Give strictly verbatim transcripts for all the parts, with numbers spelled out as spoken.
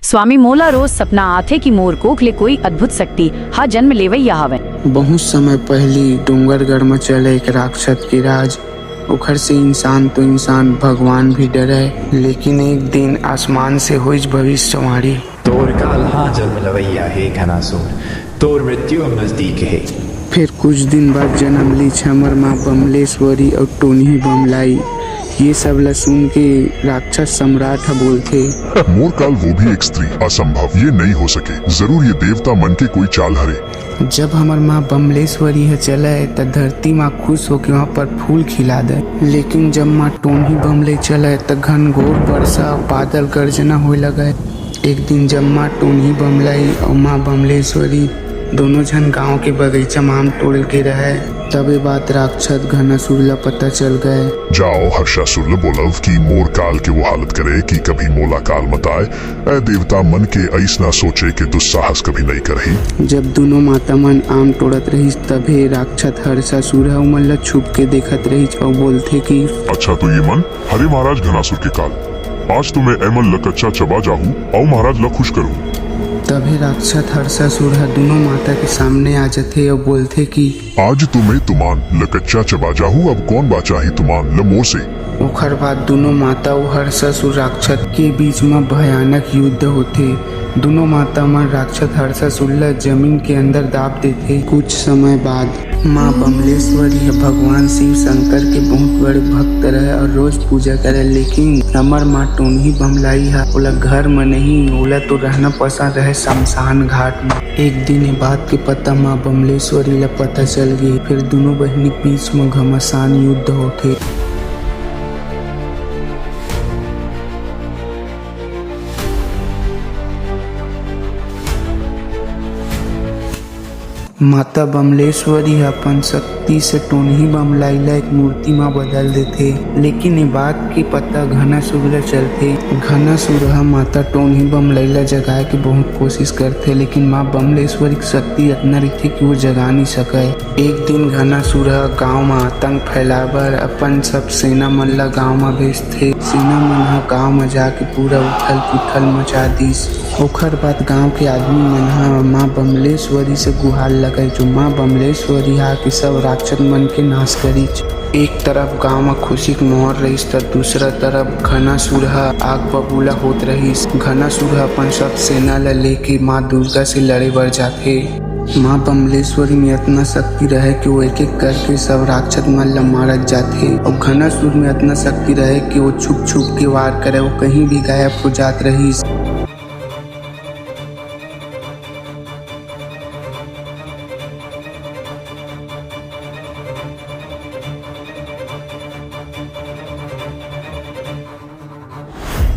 स्वामी, मोला रोज सपना आथे कि मोर कोख ले कोई अद्भुत शक्ति हा जन्म लेवइया हवय। बहुत समय पहिली डोंगरगढ़ म चले एक राक्षस के राज। ओखर से इंसान तो इंसान, भगवान भी डरय। लेकिन एक दिन आसमान से होइस भविष्यवाणी। तोर काल हा जन्म लवइया हे घनासुर, तोर मृत्यु अब नजदीक हे। फिर कुछ दिन बाद जन्म लीस हमर माँ बमलेश्वरी अउ टोनही बमलाई। ये सब ला सुन के राक्षस सम्राट ह बोलथे। मोर काल, वो भी एक स्त्री, असंभव, ये नइ हो सके। जरूर ये देवता मन के कोई चाल हरे। जब हमर माँ बमलेश्वरी ह चलय, त धरती माँ खुश होके वहाँ पर फूल खिला दे। लेकिन जब माँ टोनही बमलई चलय, त घनघोर बरसा, बादल गर्जना होए लगय। एक दिन जब माँ टोनही बमलई अउ माँ बमलेश्वरी दोनों झन गांव के बगीचा म आम तोड़े के रहय, तब ये बात राक्षस घनासुर ल पता चल गय। जाओ, हर्षासुर ल बोलव कि मोर काल के वो हालत करे कि कभी मोला काल मत आय। ए देवता मन के अइसना सोचे के दुस्साहस कभी नइ करही। जब दुनों माता मन आम तोड़त रहिस, तभे राक्षस हर्षासुर ह ओमन ल छुप के देखत रहिस अउ बोलथे कि अच्छा तो ये मन हरे महाराज घनासुर के काल, आज तो मैं एमन ल कच्चा चबा जाहूं अउ महाराज ल खुश करूं। तभे राक्षस हर्षासुर ह दुनों माता के सामने आ जथे अउ बोलथे कि आज तो मैं तुमान ल कच्चा चबा जाहूं, अब कौन बाचाही तुमान ल मोर से। ओखर बाद दुनों माता अउ हर्षासुर राक्षस के बीच म भयानक युद्ध होथे। दुनों माता मन राक्षस हर्षासुर ल जमीन के अंदर दाब देथे। कुछ समय बाद माँ बमलेश्वरी ह भगवान शिव शंकर के बहुत बड़े भक्त रहय अउ रोज पूजा करय, लेकिन हमर माँ टोनही बमलाई ह ओला घर म नहीं, ओला तो रहना पसंद रहय शमशान घाट म। एक दिन ये बात के पता माँ बमलेश्वरी ल पता चल गे। फिर दुनों बहिनी के बीच म घमासान युद्ध होथे। माता बमलेश्वरी ह अपन शक्ति से टोनही बमलाई ल एक मूर्ति म बदल देथे, लेकिन ये बात के पता घनासुर ल चलथे। घनासुर ह माता टोनही बमलाई ल जगाए के बहुत कोशिश करथे, लेकिन माँ बमलेश्वरी के शक्ति अतना रहिथे कि वो जगा नइ सकय। एक दिन घनासुर ह गांव म आतंक फैलाए बर अपन सब सेना मन ल गांव म भेजथे। सेना मन ह गांव म जाके पूरा उथल-पुथल मचा दिस। ओखर बाद गांव के आदमी मन ह मां बमलेश्वरी से गुहार लगाइस, जो मां बमलेश्वरी ह आके सब राक्षस मन के नाश करिस। एक तरफ गांव म खुशी के माहौल रहिस, त दूसरा तरफ घनासुर ह आग बबूला होत रहिस। घनासुर ह अपन सब सेना ल लेके मां दुर्गा से लड़े बर जाथे। माँ बमलेश्वरी में अतना शक्ति रहय कि वो एक-एक करके सब राक्षस मन ल मारत जाथे। अउ घनासुर में अतना शक्ति रहय कि वो छुप-छुप के वार करय, वो कहीं भी गायब हो जात रहिस।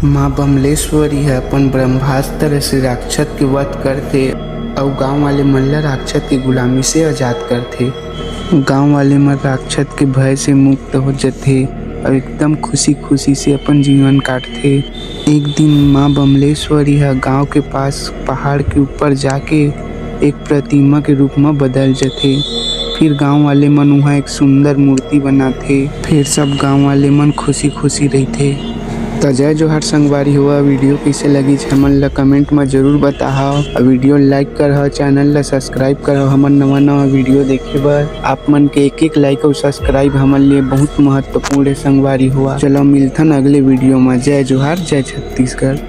माँ बमलेश्वरी ह अपन ब्रह्मास्त्र से राक्षस के वध करथे अउ गांव वाले मन ल राक्षस के गुलामी से आजाद करथे। गांव वाले मन राक्षस के भय से मुक्त हो जथे अउ एकदम खुशी-खुशी से अपन जीवन काटथे। एक दिन माँ बमलेश्वरी ह गांव के पास पहाड़ के ऊपर जाके एक प्रतिमा के रूप म बदल जथे। फिर गांव वाले मन उहाँ एक सुंदर मूर्ति बनाथे। फिर सब गांव वाले मन खुशी-खुशी रहिथे। त जय जोहार संगवारी हो, video कइसे लगिस हमन ल comment म जरूर बताहव। अउ video like करहव, channel ल subscribe करहव, हमन नवा-नवा video देखे बर। आप मन के एक-एक like अउ subscribe हमन लिए बहुत महत्वपूर्ण हे संगवारी हो। चलो मिलथन अगले video म। जय जोहार, जय छत्तीसगढ़।